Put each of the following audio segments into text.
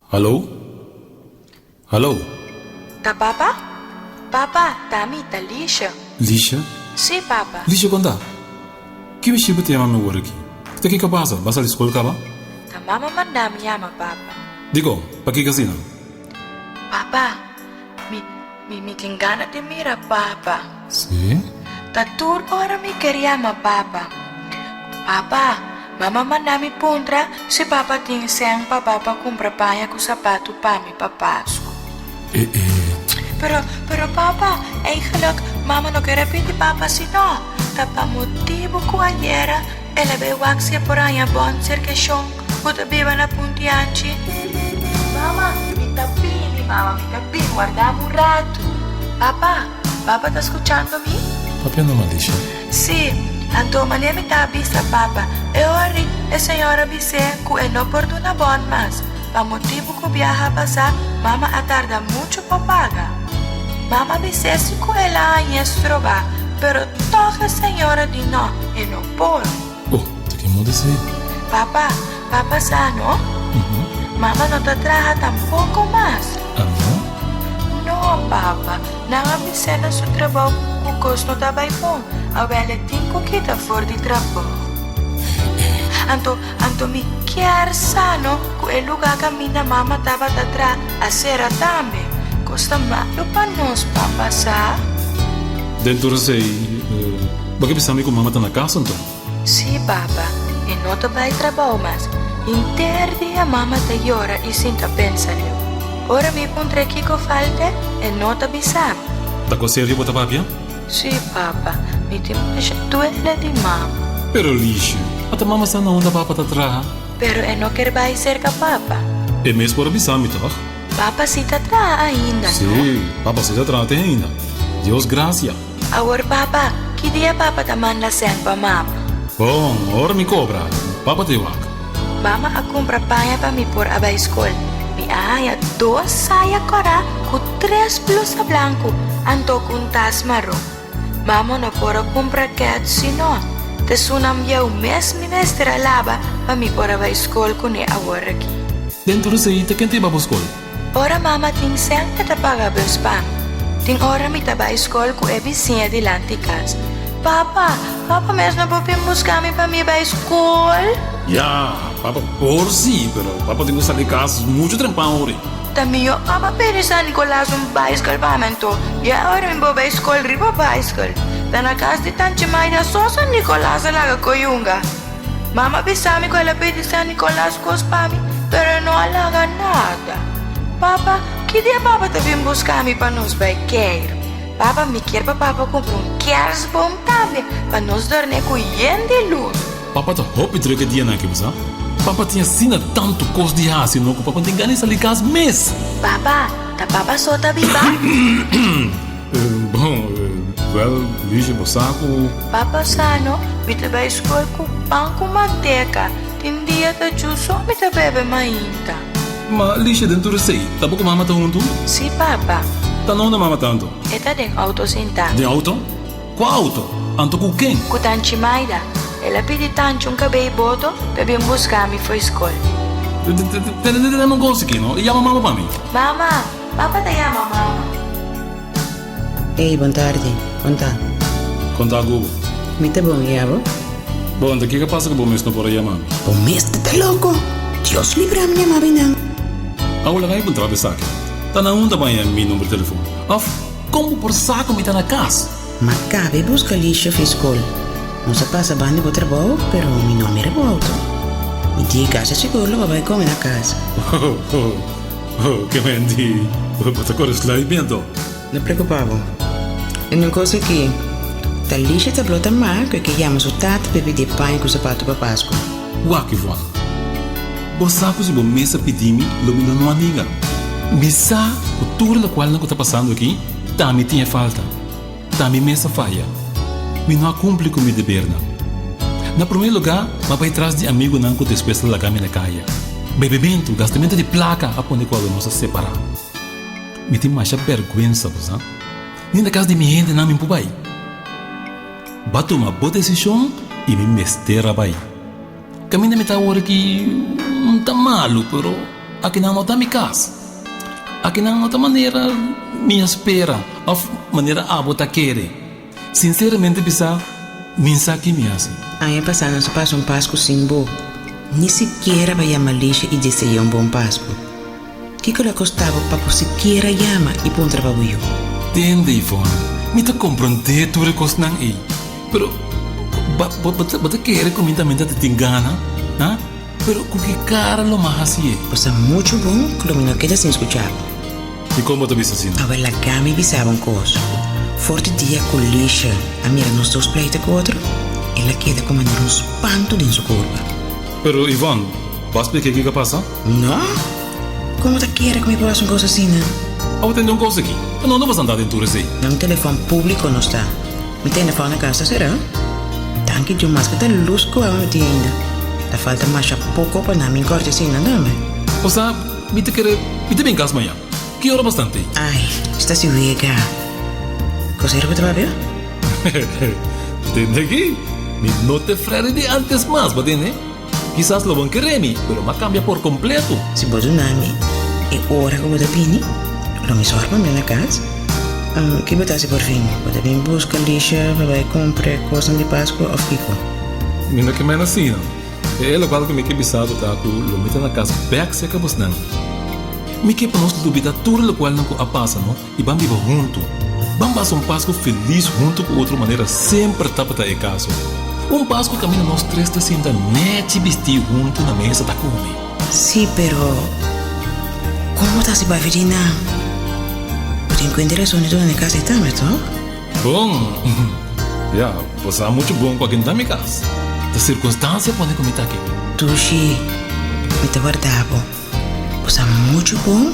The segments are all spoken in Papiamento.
Hallo? Hallo? Ta papa? Papa, ta mi, ta Lisha. Lisha? Sí, papa. Lisha, kon ta? Ki bishí bo ta yama mi awor aki? Ta kiko a pasa? Bo a sali skol kaba? Ta mama manda mi yama papa. Dikon? Pakiko asina? Papa, mi, mi, mi tin gana di mira papa. Sí? Ta tur ora mi ker yama papa. Papa, Mama manda mi puntra si papa tin sèn pa papa kumpra paña ku sapatu pa mi pa Pasku. E e. Pero, pero papa, eigenlijk mama no ker a pidi papa si no. Ta pa motibu ku ayera el a bai wak si e por haña bòn serka e shon ku ta biba na Puntianchi. Mama, mi ta bini, mama, mi ta bin, warda mi un ratu. Papa, papa ta skuchando mi? Papia no malisha. Sí, anto manera mi ta bisa papa, e ora e señora bis'é ku e no por duna bòn mas, pa motibu ku biaha pasá mama a tarda muchu pa paga. Mama bis'é si ku el a hañ'é strobá, pero tòg e señora di nò, e no por. Oh, ta ke modo esei? Papa, papa sa no? Mama no ta traha tampoko mas. Ah no? No, papa. Nan a bis'é na su trabou ku kos no ta bai bon. Awel e tin ku kita for di trabou. Anto, anto mi kier sa no ku e lugá kaminda mama tabata traha a sera tambe. Kos ta malu pa nos, papa sa. Den tur esei, bo ke bisa mi ku mama ta na kas anto? Sí, papa, e no ta bai trabou mas. Henter dia mama ta yora i sinta pensa leu. Ora mi puntr'é kiko falt'é, e no ta bisa mi. Ta ku serio bo ta papia? Sí, papa, mi tin masha duele di mama. Pero Liesje, ata mama sa na unda papa ta traha? Pero e no ker bai serka papa. E mes por a bisa mi, tòg? Papa sí ta traha ainda, no? Sí, papa sí ta traha te ainda. Dios gracia. Awor papa, ki dia papa ta manda sèn pa mama? Bon, ora mi kobra, papa ta e wak. Mama a kumpra paña pa mi por a bai skol. Mi a haña dos saya kòrá ku tres blusa blanku anto ku un tas maron. Mama no por a kumpra kèts si no. Ta esunnan bieu mes mi mester a laba pa mi por a bai skol kuné awor aki. Den tur esei ta ken ta hiba bo skol? Ora mama tin sèn e ta paga bus pa mi. Tin ora mi ta bai skol ku e bisiña dilanti kas. Papa, papa mes no por bin buska mi pa mi bai skol? Ya, papa por si, pero papa tin ku sali kas muchu trempan ori. Ta mihó papa pidi San Nicolas un baiskel pa mi anto. Ya ora mi por bai skol riba baiskel. Ta na kas di Tanchi Maida so San Nicolas a laga koyunga. Mama bisa mi ku el a pidi San Nicolas kos pa mi, pero e no a laga nada. Papa, ki dia papa ta bin buska mi pa nos bai keiru? Papa, mi kier pa papa kumpra un kersboom tambe pa nos dorne ku yen di lus. Papa ta hopi druk e dianan aki, bo sa. Papa tin asina tantu kos di hasi no ku papa no tin gana di sali kas mes. Papa, ta papa so ta biba? Bon, wèl, Luigi, bo sa ku. Papa sa no, mi ta bai skol ku pan ku manteka. Tin dia ta djus so mi ta bebe mainta. Ma, Licia, den tur esei, ta bo ku mama ta huntu? Si, papa. Ta na unda mama ta anto? E ta den auto sintá. Den auto? Kua auto? Anto ku ken? Ku Tanchi Maida. El a pidi Tanchi un kabei boto p'e bin buska mi fo'i skol. Tene, tene un kos aki, no? Yama mama pa mi. Mama! Papa ta yama mama. Ey, bon tardi. Kon ta? Kon ta Gugu? Mi ta bon, i abo? Bon, ta kiko a pasa ku bo mes no por a yama mi? Bo mes ta ta loko! Dios libra mi yama binan. Awo laga mi puntra bo esaki. Ta na unda bo a yama mi number di telefon? Of, kon bo por sa ku mi ta na kas? Ma kabe buska Lisha fi skol. Nos a pasa banda bo trabou, pero mi no a mira bo auto. Mi di kasi sigur lo bo bai kome na kas. Ho, ho, ho, ke mendi. Bo ta kore sluip mi anto. No preocupa bo. E un cos aki, ta Lisha ta blota ma cu e ke yama su tata pa e pidi paña cu zapato pa Pascu. Wak, Yvonne. Bo sa cu si bo mes a pidi mi, lo mi lo no a ninga. Mi sa cu tur locualnan cu ta pasando aki, ta mi tin e falta. Ta mi mes a faya. Mi no a cumpli cu mi debernan. Na prome lugar, m'a bai tras di amigunan cu despues a laga mi na caya. Bebementu, gastamentu di placa a pone cu awe nos a separa. Mi tin masha berguensa, bo sa. Ni na cas di mi hendenan mi por bai. Bo a tuma bo decision y mi mester a bai. Caminda mi ta awor aki, no ta malu, pero. Akinan no ta mi kas. Akinan no ta manera mi a spera òf manera abo ta kere. Sinseramente bisa, mi n sa ki mi hasi. Aña pasá nos a pasa un Pasku sin bo. Ni sikiera bo a yama Lisha i dese'é un bon Pasku. Kiko lo a kosta bo pa bo sikiera yama i puntra pa bo yu? Tende, Yvonne, mi ta komprondé tur e kosnan ei, pero bo bo ta kere ku mi tambe ta tin gana, ha? Pero ku ki kara lo m'a hasié? Bo sa muchu bon ku lo mi no keda sin skuchá bo. Dikon bo ta bisa asina? Awe laga mi bisa bo un kos. For di dia ku Lisha a mira nos dos pleita ku otro, el a keda ku manera un spantu den su kurpa. Pero Yvonne, bo a splika kiko a pasa? No! Kon bo ta kere ku mi por hasi un kos asina? Awe tende un kos aki. Ta no no bo santá den tur esei. Na un telefòn públiko nos ta. Mi telefòn na kas ta será. Danki Dios maske ta lus ku awe mi tin ainda. Ta falta masha poko pa nan bin kòrta eseinan tambe. Osea, mi ta kere mi ta bin kas mañan. Ki ora bastante? Ai, esta si wega. Kosero ku ta papia? Tende aki, mi no ta e Freddy di antes mas, bo tende? Kisas lo bon kere mi, pero m'a kambia por kompleto. Si bo duna mi e ora ku bo ta bini, lo mi sòru pa mi na kas. Ki bo ta hasi por fin? Bo ta bin buska Lisha pa bai kumpra e kosnan di Pasku òf kiko? Mi no ke mena asina. E lokual ku mi ke bisa bo ta ku lo mi ta na kas bèk serka bosnan. Mi ke pa nos lubida tur lokualnan ku a pasa no i ban biba huntu. Ban pasa un Pasku felis huntu ku otro manera semper tabata e kaso. Un Pasku kaminda nos tres ta sinta nechi bistí huntu na mesa ta kome. Sí, pero kon bo ta hasi bai Virina? Bo tin kuenta e rason di duna na e kas ei tambe, tòg? Bon, ya, bo sa muchu bon ku a kenta mi kas. Ta sirkunstansia pone ku mi ta aki. Dushi, mi ta warda bo. Bo sa muchu bon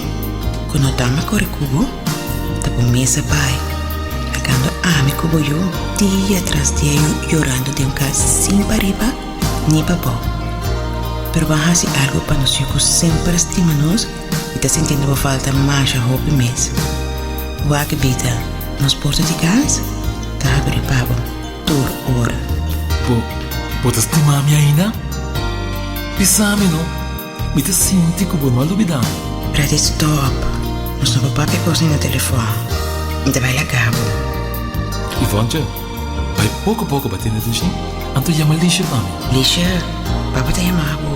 ku no ta mi kore ku bo, ta bo mes a bai, lagando ami ku bo yu dia tras dia yorando den un kas sin pariba ni pabou. Pero bo a hasi algu pa nos yu ku semper a stima nos i ta sintiendo bo falta masha hopi mes. Wak bida, nos porta di kas ta habri pa bo tur ora. Bo, bo ta stima mi ainda? Bisa mi no. Mi ta sinti ku bo no a lubidá mi. Prati stop, nos no por papia kos ni na telefòn. Mi ta bai laga bo. Yvonne, bai poko poko pa tende dushi, anto yama Lisha pa mi. Lisha, papa ta yama bo.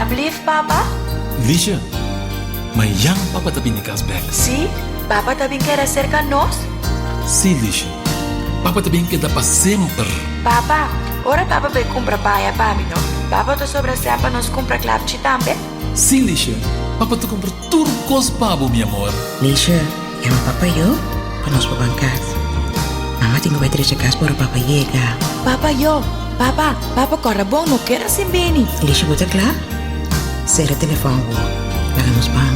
Ablief, papa? Lisha, mañan papa ta bini kas bèk. Sí, papa ta bin keda serka nos? Sí, Lisha. Papa ta bin keda pa semper. Papa, ora papa bai kumpra paña pa mi no, papa ta sobra sèn pa nos kumpra klapchi tambe? Sí, Lisha, papa ta kumpra tur kos pa bo, mi amor. Lisha, yama papa yo pa nos por ban kas. Mama tin ku bai drecha kas por ora papa yega. Papa yo, papa, papa kòrda bon, no keda sin bini. Lisha, bo ta kla? Sera telefòn bo, laga nos ban.